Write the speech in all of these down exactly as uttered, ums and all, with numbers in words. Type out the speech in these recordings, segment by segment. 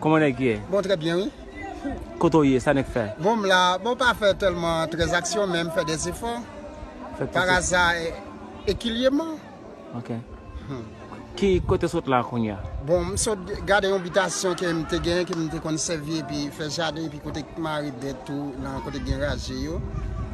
Kòman nèg ye? Bon, très bien, oui. Kote w ye? Sa nèg fè? Bon, m la, bon, pa fè tèlman trè aksyon, men m fè des efforts. Fè Par tout- hasard, eh, équilibrement. Ok. Ki kote sot la kounye a? Bon, m sot gade yon bitasyon ke m te gen, ke m te konn sèvi, epi fè jaden, epi kote mare bèt tou, nan kote gen raje yo.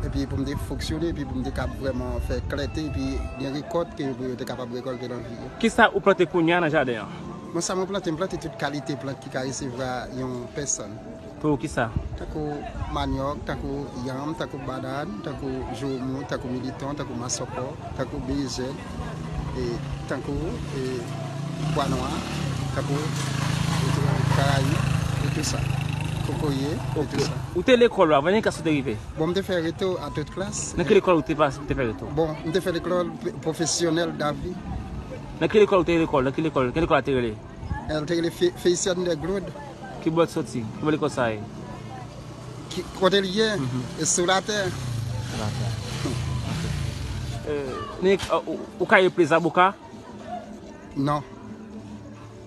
Epi pou m te fonksyone, epi pou m te kab vrèman fè klète, epi gen rekòt ke yo te kapab rekòlte nan vi yo. Kisa ou plante kounye a nan jaden an? Bon, sa mwen plante, m plante tout kalite plant ki ka resevwa yon pèsòn. Pou kisa? Tankou manyòk, tankou yanm, tankou banann, tankou joumou, tankou militon, tankou masòkò, tankou berejèn, e tankou e pwa nwa, tankou e tou karayib, e tou sa. Kokoye, e Ok. tou sa. Ou te lekòl ou avan, nan ki klas ou te rive? Bon, m te fè reto a tout klas. Nan ki lekòl ou te pase, ou te fè reto? Bon, m te fè lekòl p- pwofesyonèl davi. Nan ki lekòl ou te lekòl? Nan ki lekòl? Ki lekòl a te rele? El te rele Fe- Felician de Glaude. Ki bò l soti? Ki bò lekòl sa ye? Ki, kote li ye? E sou latè. Euh, ni, euh, ou, ou ka eple zaboka? Non.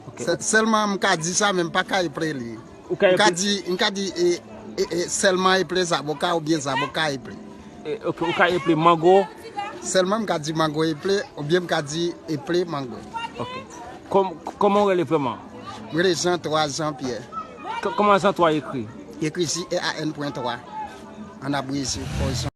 Ok. Sè- Sèlman m ka di sa, men m pa ka eple li. Ou ka M ka eple- di, m ka di e, e, e, sèlman eple zaboka oubyen zaboka eple. Eh, ok, ou ka eple mango? Sèlman m ka di mango eple oubyen m ka di eple mango. Ok. Kòm, kòman ou rele vrèman? M rele Jean trois Jean Pierre. K- Kòman Jean trois ekri? Ekri J E A N pwen twa. An abreje, fò Jean.